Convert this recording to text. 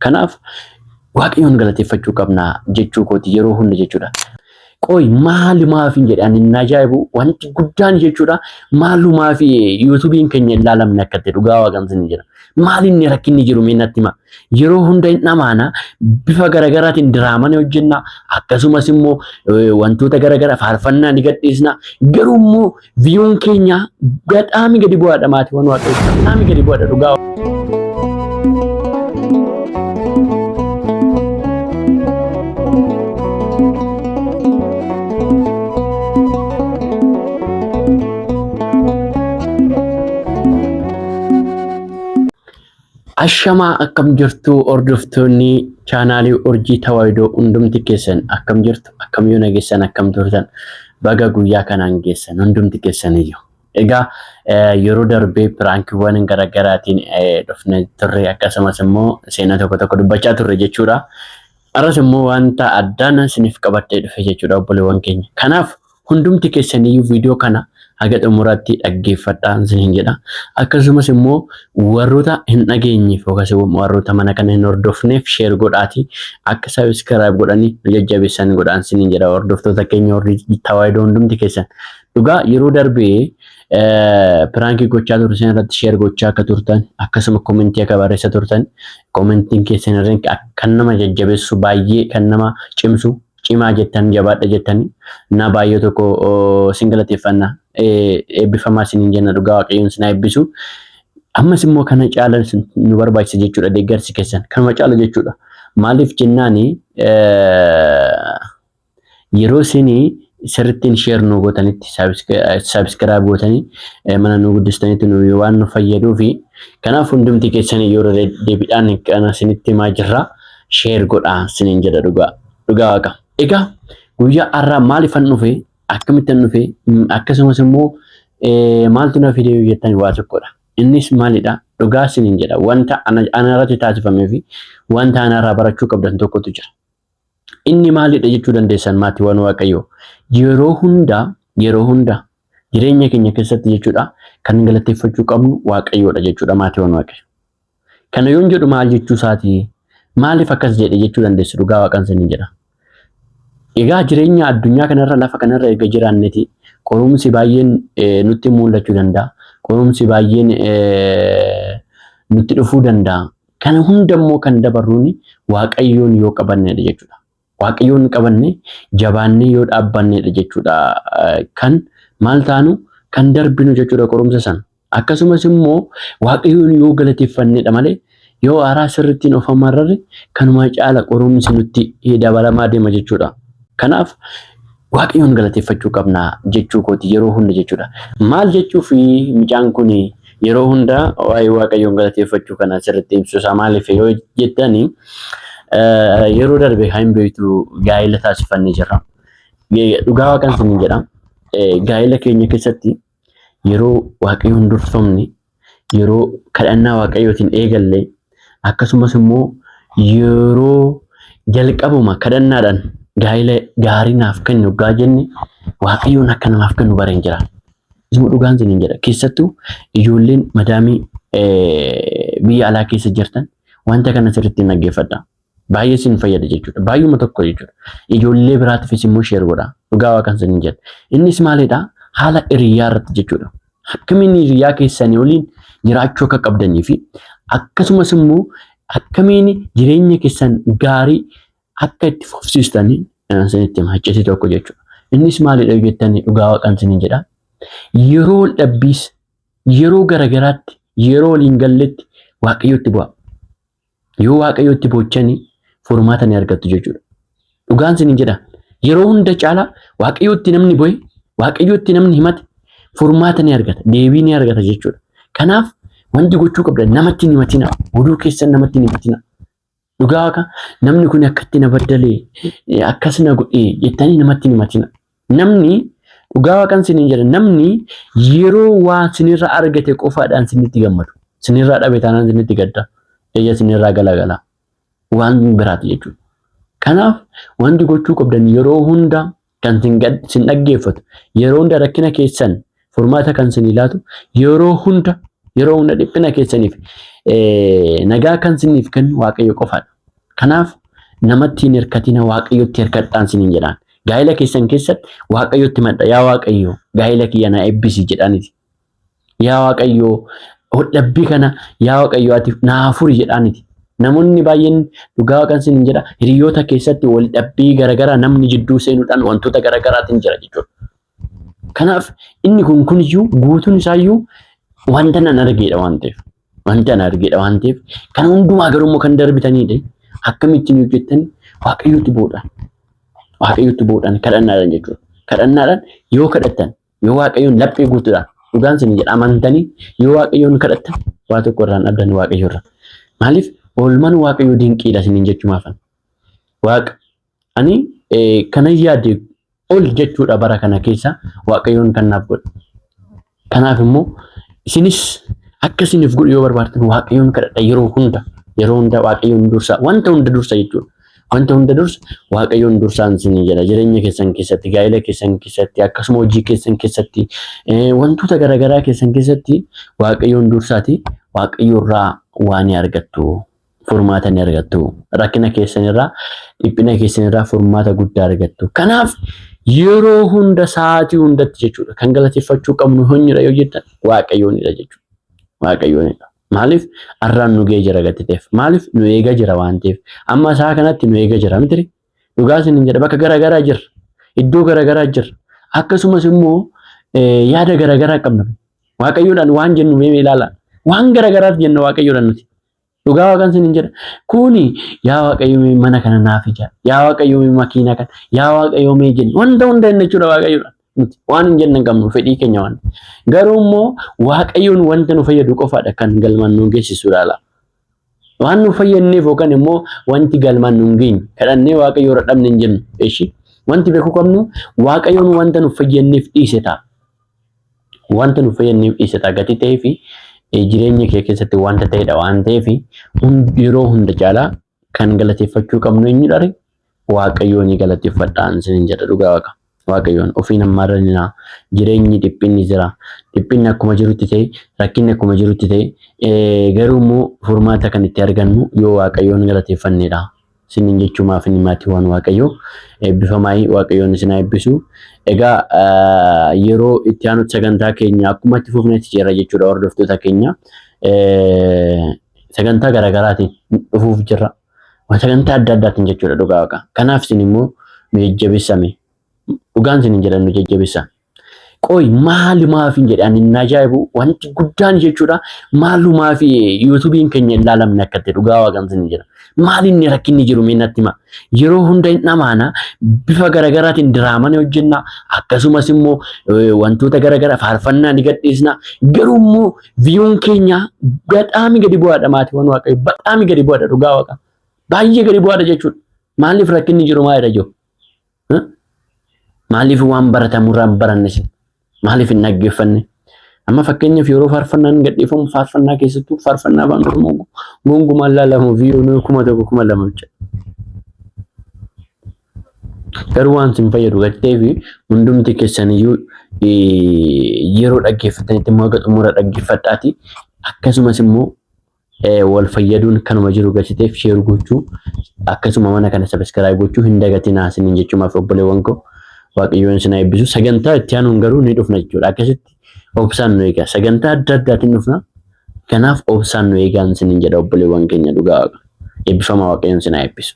Kanaaf Waaqayyoon galateeffachuu qabna jechuu kooti yeroo hunda jechuudha. Qoy maalumaaf hin jedhe ani hin ajaa'ibu wanti guddaan jechuudha maalumaaf yuutuubiin keenya hin laalamne akka ta'e dhugaa waaqan sin jedha. Maal inni rakkinni jiru mee natti hima. Yeroo hunda hin dhamaana bifa garaagaraatiin diraamaa ni hojjenna akkasumas immoo wantoota garaagaraa faarfannaa ni gadhiisna garuu immoo viyuun keenya gadhaami gadi bu'aadha maatiiwwan waaqayyoo gadhaami gadi bu'aadha dhugaa. Ashamaa akkam jirtu hordoftoonni chaanaalii Urjii Tawaahidoo hundumti keessan akkam jirtu akkam yoo nageessan akkam turtan baga guyyaa kanaan geessan hundumti keessan iyyuu. Egaa yeroo darbee piraankiiwwan garaagaraatiin dhufne turre akkasumas immoo seenaa tokko tokko dubbachaa turre jechuudha. Har'as immoo wanta addaan isiniif qabadhee dhufe jechuudha obboleewwan keenya. Kanaaf hundumti keessaniyyuu viidiyoo kana haga xumuraatti dhaggeeffadhaa isiniin jedha. Akkasumas immoo warroota hin dhageenyeef yookaas warroota mana kana hin hordofneef sheer godhaati akka sabiskiraayib godhanii nu jajjabeessan godhaan isiniin jedha hordoftoota keenya warri tawaahidoo hundumti keessan. Dhugaa yeroo darbee piraankii gochaa turre sana irratti sheer gochaa akka turtan akkasuma komentii akka barreessa turtan komentiin keessan irra kan nama jajjabeessu baay'ee kan nama cimsu cimaa jettan jabaadha jettan na baay'ee tokko sin galateeffanna eebbifamaa isiniin jenna dhugaa waaqayyoon sin haa eebbisu. Ammas immoo kana caala nu barbaachisa jechuudha deeggarsi keessan kanuma caala jechuudha. Maaliif jennaani Yeroo isin sirrittiin share nu gootanitti subscribe gootanii mana nu guddistanitti nu waan nu fayyaduufi kanaaf hundumti keessan yeroo deebiidhaan kana isinitti himaa jirra share godhaa isiniin jedha dhugaa dhugaa waaqa. Egaa guyyaa har'aa maaliifan dhufe akkamittan dhufe akkasumas immoo maaltu na fide yoo jettan waa tokkodha. Innis maalidha? Dhugaa isiniin jedha wanta ana irratti taasifamee fi wanta ana irraa barachuu qabdan tokkotu jira. Inni maalidha jechuu dandeessan maatiiwwan Waaqayyoo. Yeroo hunda yeroo hunda jireenya keenya keessatti jechuudha kan galateeffachuu qabnu Waaqayyoodha jechuudha maatiiwwan Waaqayyoo. Kana yoon jedhu maal jechuu isaati? Maaliif akkas jedhe jechuu dandeessu dhugaa waaqan sinin jedha. Egaa jireenya addunyaa kanarra lafa kanarra erga jiraanneti qorumsi baay'een nutti mul'achuu danda'a. Qorumsi baay'een nutti dhufuu danda'a. Kana hunda immoo kan dabarruun Waaqayyoon yoo qabannedha jechuudha. Waaqayyoon qabanne jabaannee yoo dhaabbannedha jechuudha. Kan maal taanu kan darbinu jechuudha qorumsa sana. Akkasumas immoo Waaqayyoon yoo galateeffannedha malee yoo aaraa sirrittiin of amarrarre kanuma caala qorumsi nutti dabalamaa deema jechuudha. Kanaaf Waaqayyoon galateeffachuu qabna jechuu kooti yeroo hunda jechuudha. Maal jechuuf mucaan kun yeroo hunda waa'ee Waaqayyoon galateeffachuu kana asirratti ibsu isaa maaliif yoo jettani yeroo darbe kan beektu gaa'ela taasifannee jirra. Dhugaa waaqan sinin jedha. Gaa'ela keenya keessatti yeroo Waaqayyoon durfamne yeroo kadhannaa Waaqayyootiin eegalle akkasumas immoo yeroo jalqabuma kadhannaadhaan gaa'ela gaarii naaf kennu hoggaa jenne Waaqayyoon akka namaaf kennu bareen jira. Isuma dhugaan isiniin jedha. Keessattuu ijoolleen madaamii biyya alaa keessa jirtan wanta kana sirriitti dhaggeeffadha. Baay'ee isin fayyada jechuudha. Baay'uma tokko jechuudha. Ijoollee biraatiifis immoo sheer godha. Dhugaa waaqan isiniin jedha. Innis maalidha? Haala hiriyaa irratti jechuudha. Akkamiin hiriyaa keessanii waliin jiraachuu akka qabdanii fi akkasumas immoo akkamiin jireenya keessan gaarii akka itti fufsiistanii isinitti hima. Iccitii tokko jechuudha. Innis maalidha yoo jettanii dhugaa waaqan isiniin jedha. Yeroo wal dhabbiis yeroo garagaraatti yeroo waliin galletti waaqayyotti bu'a. Yoo Waaqayyotti boochanii furmaata ni argattu jechuudha. Dhugaan isiniin jedha. Yeroo hunda caalaa Waaqayyotti namni bo'e, Waaqayyotti namni himate furmaata ni argata, deebii ni argata jechuudha. Kanaaf wanti gochuu qabdan namatti hin himatina. Oduu keessan namatti hin himatina. Dhugaa waaqa namni kun akkatti na baddalee akkas na godhee jettanii namatti hin himatina. Namni dhugaa waaqan sinin jedha namni yeroo waa sinirra argate qofaadhaan sinitti gammadu. Sinirraa dhabe taanaan sinitti gadda. Ija sinirraa galagala. Waan biraati jechuudha. Kanaaf wanti gochuu qabdan yeroo hunda kan sin dhaggeeffatu yeroo hunda rakkina keessan furmaata kan sin laatu yeroo hunda yeroo hunda dhiphina keessaniif nagaa kan siniif kennu Waaqayyo qofaadha. Kanaaf namatti hin hirkatina, Waaqayyotti hirkadhaan siniin jedhaan. Gaa'ela keessan keessatti Waaqayyotti madda. Yaa Waaqayyo, gaa'ela kiyya na eebbisi jedhaaniti. Yaa Waaqayyo, hodhabbii kana yaa Waaqayyo ati naa furi jedhaaniti. Namoonni baay'een, dhugaa Waaqan siniin jedha, hiriyoota keessatti wal dhabbii garaagaraa namni jidduu seenuudhaan wantoota garaagaraatiin jira jechuudha. Kanaaf inni kun kuniyyuu guutuun isaayyuu wanta nan argeedha waan ta'eef. Wanta nan argeedha waan ta'eef kan hundumaa garuu immoo kan darbitanidha. Akkamittiin hojjettan? Waaqayyotti bu'uudhaan. Waaqayyotti bu'uudhaan, kadhannaadhaan jechuudha. Kadhannaadhaan yoo kadhattan, yoo Waaqayyoon laphee guutuudhaan, dhugaan isin jedha, amantanii yoo Waaqayyoon kadhattan, waa tokko irraan dhabdan Waaqayyo irra. Maaliif? Oolmaan Waaqayyoo dinqiidha isiniin jechumaafan. Waaqa ani kanan yaade ol jechuudha bara kana keessa Waaqayyoon kan naaf godhe. Kanaaf immoo isinis akka isiniif godhu yoo barbaaddan Waaqayyoon kadhadha yeroo hunda. Yeroo hunda Waaqayyoon dursa. Wanta hunda dursa jechuudha. Wanta hunda dursa Waaqayyoon dursaan isinii jedha. Jireenya keessan keessatti, gaa'ela keessan keessatti, akkasuma hojii keessan keessatti, wantoota garaagaraa keessan keessatti Waaqayyoon dursaati. Waaqayyo irraa waa ni argattu. Furmaata ni argattu. Rakkina keessan irraa, dhiphina keessan irraa furmaata guddaa argattu. Kanaaf yeroo hunda, sa'aatii hundatti jechuudha. Kan galateeffachuu qabnu eenyudha yoo jettan, Waaqayyoonidha jechuudha. Waaqayyoonidha. Maaliif? Har'aan nu ga'ee jira gati ta'eef. Maaliif? Nu eegaa jira waan ta'eef. Amma isaa kanatti nu eegaa jira miti. Dhugaa isin jedha, bakka garaagaraa jirra. Iddoo garaagaraa jirra. Akkasumas immoo yaada garaagaraa qabna. Waaqayyoodhaan waan jennu mee ilaala. Waan garaagaraaf jenna Waaqayyoodhaan nuti. Dhugaa Waaqaan isin jedha. Kuni yaa Waaqayyo mee mana kana naaf ijaa. Yaa Waaqayyo mee makiina kana. Yaa Waaqayyo mee jenna. Wanta hunda jenna jechuudha Waaqayyoodhaan. Nuti waan hin jenne hin qabnu, fedhii keenya waan. Garuu immoo Waaqayyoon wanta nu fayyadu qofaadha kan galmaan nu geessisu ilaala. Waan nu fayyadneef yookaan immoo wanti galmaan nu hin geenye kadhannee Waaqayyo irra dhabne hin jennu. Eshi, wanti beekuu qabnu Waaqayyoon wanta nu fayyadneef dhiise ta'a. Wanta nu fayyadneef dhiise ta'a gatii ta'ee fi jireenya kee keessatti wanta ta'edha waan ta'eef, yeroo hunda caalaa kan galateeffachuu qabnu eenyudha ree? Waaqayyoon ni galateeffadhaan isiniin jedha, dhugaa Waaqa. Waaqayyoon ofiin ammaarra ni naa jireenyi dhiphinni jira. Dhiphinni akkuma jirutti ta'e, rakkinni akkuma jirutti ta'e, garuu immoo furmaata kan itti argannu yoo Waaqayyoon galateeffannedha. Isiniin jechuumaaf inni maatiiwwan Waaqayyoo eebbifamaayii, Waaqayyoon isin haa eebbisu. Egaa yeroo itti aanutti sagantaa keenya akkuma itti fufnetti jira jechuudha, hordoftoota keenya. Sagantaa garaagaraatiin dhufuuf jirra. Sagantaa adda addaatiin jechuudha, dhugaa Waaqa. Kanaaf isin immoo nu jajjabeessame. Dhugaan isin jedhan, nu jajjabeessa. Qoy, maalumaaf hin jedhan inni ajaa'ibu wanti guddaan jechuudha, maalumaaf YouTubeiin keenya hin ilaalamne akka ta'e, dhugaa Waaqaan isin jedha. Maal inni rakkinni jiru mee natti hima. Yeroo hunda hin dhamaana, bifa garaagaraatiin diraamaa ni hojjenna, akkasumas immoo wantoota garaagaraa faarfannaa ni gadhiisna, garuu immoo viewun keenya badhaami gadi bu'aadha. Maatiiwwan Waaqayyo, badhaami gadi bu'aadha, dhugaa Waaqa. Baay'ee gadi bu'aadha jechuudha. Maaliif? Rakkinni jiru maalidha jiru? Maaliif waan baratamurraa hin baranne isin? Maaliif hin dhaggeeffanne? Amma fakkeenyaaf yeroo faarfannaan gadhiifamu, faarfannaa keessattuu faarfannaa Afaan Oromoo gonkumaan laalamu viewun 1000, 2000 jechuudha. Garuu waan isin fayyadu gattee fi hundumti keessaniyyuu yeroo dhaggeeffatanitti immoo haga xumura dhaggeeffadhaati. Akkasumas immoo wal fayyaduun kanuma jiru gasiteef share gochuu, akkasuma mana kana subscribe gochuu hin dagatinaa isiniin jechuumaaf. Obboleewwan koo, Waaqayyoon isin haa eebbisu. Sagantaa itti aanuun garuu ni dhufna jechuudha. Akkasitti obsaan nu eegaa. Sagantaa adda addaatiin dhufna. Kanaaf obsaan nu eegaan isiniin jedha, obboleewwan keenya, dhugaa Waaqa. Eebbifama, Waaqayyoon isin haa eebbisu.